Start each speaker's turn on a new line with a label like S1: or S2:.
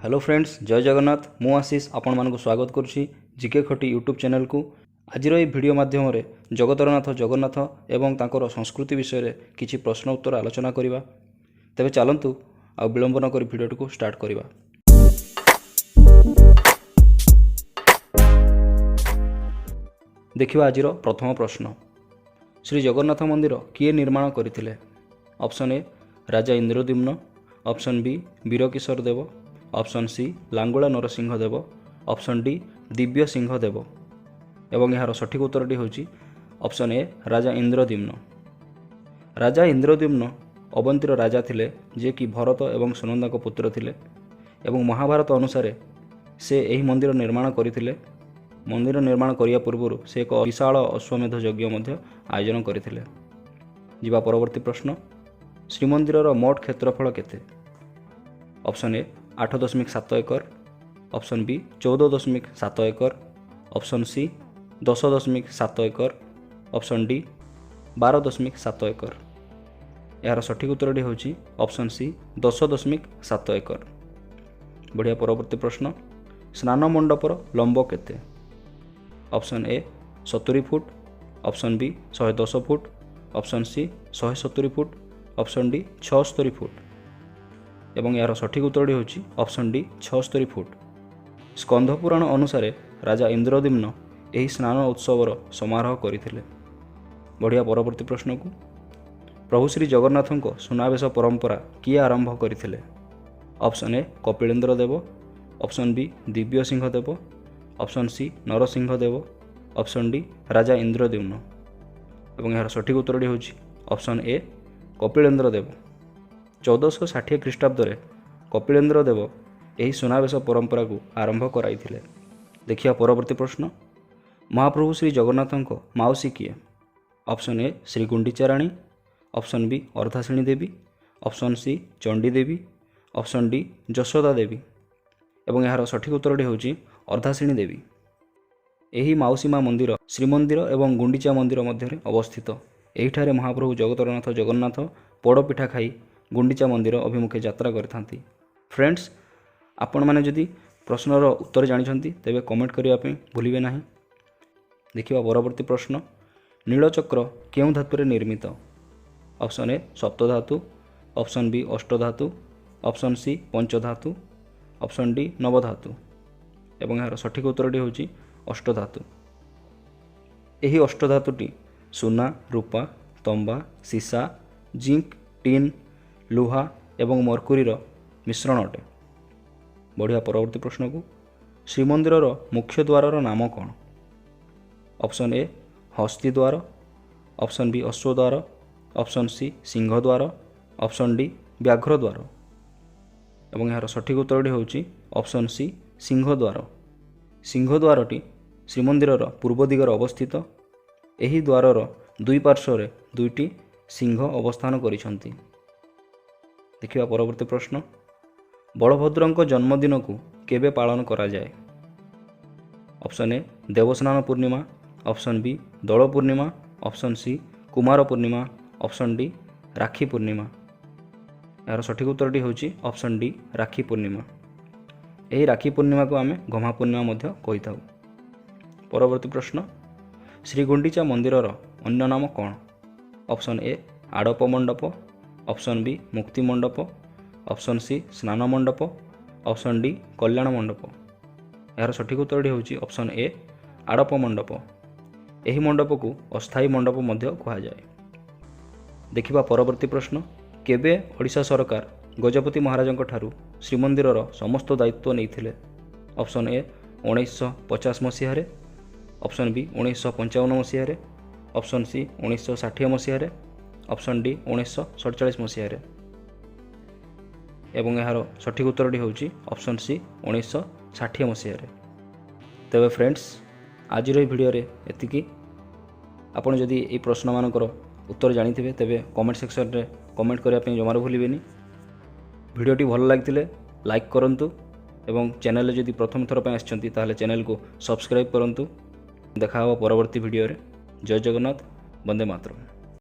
S1: Hello friends, ଜୟ ଜଗନ୍ନାଥ। ମୁଁ ଆଶିଷ ଆପଣମାନଙ୍କୁ ସ୍ୱାଗତ କରୁଛି ଜିକେ ଖଟି ୟୁଟ୍ୟୁବ୍ ଚ୍ୟାନେଲକୁ। ଆଜିର ଏହି ଭିଡ଼ିଓ ମାଧ୍ୟମରେ ଜଗତର ନାଥ ଜଗନ୍ନାଥ ଏବଂ ତାଙ୍କର ସଂସ୍କୃତି ବିଷୟରେ କିଛି ପ୍ରଶ୍ନ ଉତ୍ତର ଆଲୋଚନା କରିବା। ତେବେ ଚାଲନ୍ତୁ, ଆଉ ବିଳମ୍ବ ନକରି ଭିଡ଼ିଓଟିକୁ ଷ୍ଟାର୍ଟ କରିବା। ଦେଖିବା ଆଜିର ପ୍ରଥମ ପ୍ରଶ୍ନ। ଶ୍ରୀ ଜଗନ୍ନାଥ ମନ୍ଦିର କିଏ ନିର୍ମାଣ କରିଥିଲେ? Option A Raja Indradyumna, option B Birakishore Deba, option C Langula Narasingha Deba, option D Dibya Singh Deba. ଏବଂ ଏହାର ସଠିକ୍ ଉତ୍ତରଟି ହେଉଛି ଅପସନ୍ ଏ ରାଜା ଇନ୍ଦ୍ରଦ୍ୟୁମ୍ନ। ରାଜା ଇନ୍ଦ୍ରଦ୍ୟୁମ୍ନ ଅବନ୍ତୀର ରାଜା ଥିଲେ, ଯିଏକି ଭରତ ଏବଂ ସୁନନ୍ଦାଙ୍କ ପୁତ୍ର ଥିଲେ ଏବଂ ମହାଭାରତ ଅନୁସାରେ ସେ ଏହି ମନ୍ଦିର ନିର୍ମାଣ କରିଥିଲେ। ମନ୍ଦିର ନିର୍ମାଣ କରିବା ପୂର୍ବରୁ ସେ ଏକ ବିଶାଳ ଅଶ୍ୱମେଧ ଯଜ୍ଞ ମଧ୍ୟ ଆୟୋଜନ କରିଥିଲେ। ଯିବା ପରବର୍ତ୍ତୀ ପ୍ରଶ୍ନ। ଶ୍ରୀମନ୍ଦିରର ମୋଟ କ୍ଷେତ୍ରଫଳ କେତେ? Option A 8.7 acre, option B 14.7 acre, option C 10.7 acre, option D 12.7 acre. ଏହାର ସଠିକ୍ ଉତ୍ତରଟି ହେଉଛି ଅପସନ୍ ସି 10.7 ଏକର। ବଢ଼ିଆ। ପରବର୍ତ୍ତୀ ପ୍ରଶ୍ନ। ସ୍ନାନ ମଣ୍ଡପର ଲମ୍ବ କେତେ? Option A 70 foot, option B 110 foot, option C 170 foot, option D 76 foot. ଏବଂ ଏହାର ସଠିକ୍ ଉତ୍ତରଟି ହେଉଛି ଅପସନ୍ ଡି 76 ଫୁଟ। ସ୍କନ୍ଧ ପୁରାଣ ଅନୁସାରେ ରାଜା ଇନ୍ଦ୍ରଦ୍ୟୁମ୍ନ ଏହି ସ୍ନାନ ଉତ୍ସବର ସମାରୋହ କରିଥିଲେ। ବଢ଼ିଆ। ପରବର୍ତ୍ତୀ ପ୍ରଶ୍ନକୁ। ପ୍ରଭୁ ଶ୍ରୀ ଜଗନ୍ନାଥଙ୍କ ସୁନାବେଶ ପରମ୍ପରା କିଏ ଆରମ୍ଭ କରିଥିଲେ? Option A Kapilendra Deb, option B Dibyasingha Deb, option C Narasingha Deb, option D Raja Indradyumna. ଏବଂ ଏହାର ସଠିକ୍ ଉତ୍ତରଟି ହେଉଛି ଅପସନ୍ ଏ କପିଳେନ୍ଦ୍ର ଦେବ। 1460 ଖ୍ରୀଷ୍ଟାବ୍ଦରେ କପିଳେନ୍ଦ୍ର ଦେବ ଏହି ସୁନାବେଶ ପରମ୍ପରାକୁ ଆରମ୍ଭ କରାଇଥିଲେ। ଦେଖିବା ପରବର୍ତ୍ତୀ ପ୍ରଶ୍ନ। ମହାପ୍ରଭୁ ଶ୍ରୀ ଜଗନ୍ନାଥଙ୍କ ମାଉସୀ କିଏ? Option A Shri Gundicharani, option B Ardhashini Devi, option C Chandi Devi, option D Yashoda Devi. ଏବଂ ଏହାର ସଠିକ୍ ଉତ୍ତରଟି ହେଉଛି ଅର୍ଦ୍ଧାଶିଣୀ ଦେବୀ। ଏହି ମାଉସୀ ମା ମନ୍ଦିର ଶ୍ରୀମନ୍ଦିର ଏବଂ ଗୁଣ୍ଡିଚା ମନ୍ଦିର ମଧ୍ୟରେ ଅବସ୍ଥିତ। ଏହିଠାରେ ମହାପ୍ରଭୁ ଜଗତରନାଥ ଜଗନ୍ନାଥ ପୋଡ଼ପିଠା ଖାଇ ଗୁଣ୍ଡିଚା ମନ୍ଦିର ଅଭିମୁଖେ ଯାତ୍ରା କରିଥାନ୍ତି। ଫ୍ରେଣ୍ଡସ୍, ଆପଣମାନେ ଯଦି ପ୍ରଶ୍ନର ଉତ୍ତର ଜାଣିଛନ୍ତି, ତେବେ କମେଣ୍ଟ କରିବା ପାଇଁ ଭୁଲିବେ ନାହିଁ। ଦେଖିବା ପରବର୍ତ୍ତୀ ପ୍ରଶ୍ନ। ନୀଳଚକ୍ର କେଉଁ ଧାତୁରେ ନିର୍ମିତ? ଅପସନ୍ ଏ ସପ୍ତଧାତୁ, ଅପସନ୍ ବି ଅଷ୍ଟଧାତୁ, ଅପସନ୍ ସି ପଞ୍ଚଧାତୁ, ଅପସନ୍ ଡି ନବଧାତୁ। ଏବଂ ଏହାର ସଠିକ୍ ଉତ୍ତରଟି ହେଉଛି ଅଷ୍ଟଧାତୁ। ଏହି ଅଷ୍ଟଧାତୁଟି ସୁନା, ରୂପା, ତମ୍ବା, ସୀସା, ଜିଙ୍କ, ଟିନ୍, ଲୁହା ଏବଂ ମର୍କୁରୀର ମିଶ୍ରଣ ଅଟେ। ବଢ଼ିଆ। ପରବର୍ତ୍ତୀ ପ୍ରଶ୍ନକୁ। ଶ୍ରୀମନ୍ଦିରର ମୁଖ୍ୟ ଦ୍ୱାରର ନାମ କ'ଣ? ଅପସନ୍ ଏ ହସ୍ତୀ ଦ୍ୱାର, ଅପସନ୍ ବି ଅଶ୍ୱଦ୍ୱାର, ଅପସନ୍ ସି ସିଂହଦ୍ୱାର, ଅପସନ୍ ଡି ବ୍ୟାଘ୍ର ଦ୍ୱାର। ଏବଂ ଏହାର ସଠିକ୍ ଉତ୍ତରଟି ହେଉଛି ଅପସନ୍ ସି ସିଂହଦ୍ୱାର। ସିଂହଦ୍ୱାରଟି ଶ୍ରୀମନ୍ଦିରର ପୂର୍ବ ଦିଗରେ ଅବସ୍ଥିତ। ଏହି ଦ୍ୱାରର ଦୁଇ ପାର୍ଶ୍ୱରେ ଦୁଇଟି ସିଂହ ଅବସ୍ଥାନ କରିଛନ୍ତି। ଦେଖିବା ପରବର୍ତ୍ତୀ ପ୍ରଶ୍ନ। ବଳଭଦ୍ରଙ୍କ ଜନ୍ମଦିନକୁ କେବେ ପାଳନ କରାଯାଏ? Option A Debasnana Purnima, option B Dola Purnima, option C Kumar Purnima, option D Rakhi Purnima. ଏହାର ସଠିକ୍ ଉତ୍ତରଟି ହେଉଛି ଅପସନ୍ ଡି ରାକ୍ଷୀ ପୂର୍ଣ୍ଣିମା। ଏହି ରାକ୍ଷୀ ପୂର୍ଣ୍ଣିମାକୁ ଆମେ ଗହ୍ମା ପୂର୍ଣ୍ଣିମା ମଧ୍ୟ କହିଥାଉ। ପରବର୍ତ୍ତୀ ପ୍ରଶ୍ନ। ଶ୍ରୀଗୁଣ୍ଡିଚା ମନ୍ଦିରର ଅନ୍ୟ ନାମ କ'ଣ? ଅପସନ୍ ଏ ଆଡ଼ପ ମଣ୍ଡପ, ଅପସନ୍ ବି ମୁକ୍ତି ମଣ୍ଡପ, ଅପସନ୍ ସି ସ୍ନାନ ମଣ୍ଡପ, ଅପସନ୍ ଡି କଲ୍ୟାଣ ମଣ୍ଡପ। ଏହାର ସଠିକ୍ ଉତ୍ତରଟି ହେଉଛି ଅପସନ୍ ଏ ଆଡ଼ପ ମଣ୍ଡପ। ଏହି ମଣ୍ଡପକୁ ଅସ୍ଥାୟୀ ମଣ୍ଡପ ମଧ୍ୟ କୁହାଯାଏ। ଦେଖିବା ପରବର୍ତ୍ତୀ ପ୍ରଶ୍ନ। କେବେ ଓଡ଼ିଶା ସରକାର ଗଜପତି ମହାରାଜଙ୍କ ଠାରୁ ଶ୍ରୀମନ୍ଦିରର ସମସ୍ତ ଦାୟିତ୍ୱ ନେଇଥିଲେ? ଅପସନ୍ ଏ 1950 ମସିହାରେ, ଅପସନ୍ ବି 1955 ମସିହାରେ, ଅପସନ୍ ସି 1960 ମସିହାରେ, ଅପସନ୍ ଡି 1947 ମସିହାରେ। ଏବଂ ଏହାର ସଠିକ୍ ଉତ୍ତରଟି ହେଉଛି ଅପସନ୍ ସି 1960 ମସିହାରେ। ତେବେ ଫ୍ରେଣ୍ଡସ୍, ଆଜିର ଏହି ଭିଡ଼ିଓରେ ଏତିକି। ଆପଣ ଯଦି ଏହି ପ୍ରଶ୍ନମାନଙ୍କର ଉତ୍ତର ଜାଣିଥିବେ, ତେବେ କମେଣ୍ଟ ସେକ୍ସନରେ କମେଣ୍ଟ କରିବା ପାଇଁ ଜମାରୁ ଭୁଲିବେନି। ଭିଡ଼ିଓଟି ଭଲ ଲାଗିଥିଲେ ଲାଇକ୍ କରନ୍ତୁ ଏବଂ ଚ୍ୟାନେଲରେ ଯଦି ପ୍ରଥମ ଥର ପାଇଁ ଆସିଛନ୍ତି, ତାହେଲେ ଚ୍ୟାନେଲକୁ ସବସ୍କ୍ରାଇବ୍ କରନ୍ତୁ। ଦେଖା ହେବ ପରବର୍ତ୍ତୀ ଭିଡ଼ିଓରେ। ଜୟ ଜଗନ୍ନାଥ, ବନ୍ଦେ ମାତରମ୍।